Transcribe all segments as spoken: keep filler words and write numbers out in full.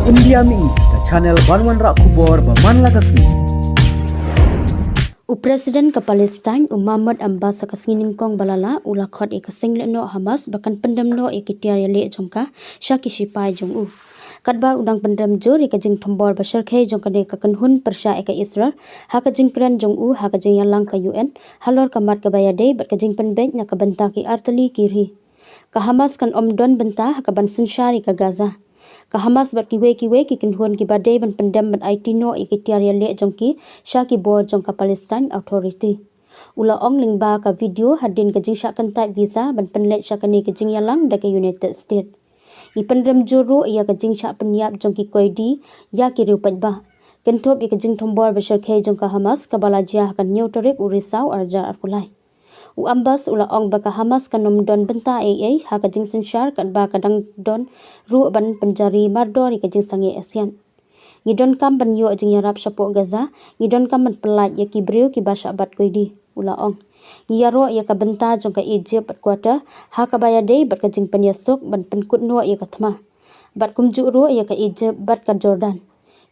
India Mihi, ka channel ban wanrah khubor ba man la ka sngi. U President ka Palestine, u Mahmoud Abbas, ha ka sngi Nyngkong ba la lah, u la khot ïa ka seng lehnoh Hamas ba kan pyndem noh ïa ki tiar ïaleh jong ka sha ki shipai jong u. Katba u dang pynrem jur ïa ka jingthombor ba shyrkhei jong kane ka kynhun pyrshah ïa ka Israel, ha ka jingkren jong u ha ka jingïalang ka U N halor ka mat kaba ïadei bad ka jingpynbeit na ka bynta ki artylli ki ri. Ka Hamas kan ym don bynta ha kaban synshar ïa ka Gaza. Ka Hamas bad kiwei kiwei ki kynhun kiba dei ban pyndem ban aiti noh ïa ki tiar ïaleh jong ki sha ki bor jong ka Palestine Authority. U la ong lyngba ka video hadien ka jingshah kyntait visa ban pynleit sha kane ka jingïalang da ka United States. Ngi pynrem jur ruh ïa ka jingshah pynïap jong ki koidi ïa ki riew paidbah, kynthup ïa ka jingthombor ba shyrkhei jong ka Hamas kaba la jia ha ka hynñiew tarik u Risaw arhajar arphew lai. U Abbas u la ong ba ka Hamas kan ym don bynta ei ei ha ka jingsynshar katba ka dang don ruh ban pynjari mardor ïa ka jingsangeh ïasiat. Ngi donkam ban ïoh jingïarap shapoh Gaza, ngi donkam ban pyllait ïa ki briew kiba shah bat koidi, u la ong. Ngi ïaroh ïa ka bynta jong ka Egypt bad Qatar ha kaba ïadei bad ka jingpynïasuk ban pynkut noh ïa ka thma, bad kumjuh ruh ïa ka Egypt bad ka Jordan,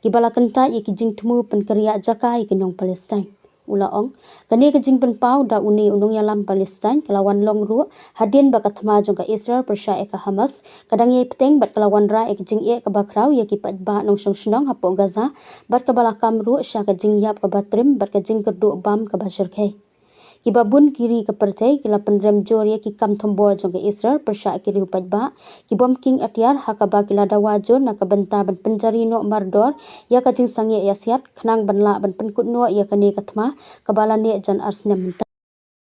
kiba la kyntait ïa ki jingthmu pynkyrïah jaka ïa ki nong Palestine, u la ong. Kane ka jingpynpaw da une u nongïalam Palestine ka la wan long ruh hadien ba ka thma jong ka Israel pyrshah ïa ka Hamas ka dang ïai bteng bad ka la wanrah ïa ka jingeh kaba khraw ïa ki paidbah nongshong shnong hapoh Gaza bad kaba la kam ruh sha ka jingïap kaba trim bad ka jingkyrduh bam kaba shyrkhei. Kiba bun ki ri ka pyrthei ki la pynrem jur ïa ki kam thombor jong ka Israel pyrshah ïa ki riew paidbah kibym kieng atiar, ha kaba ki la dawa jur na ka bynta ban pynjari noh mardor ïa ka jingsangeh ïasiat khnang ban lah ban pynkut noh ïa kane ka thma kaba la neh jan ar snem mynta.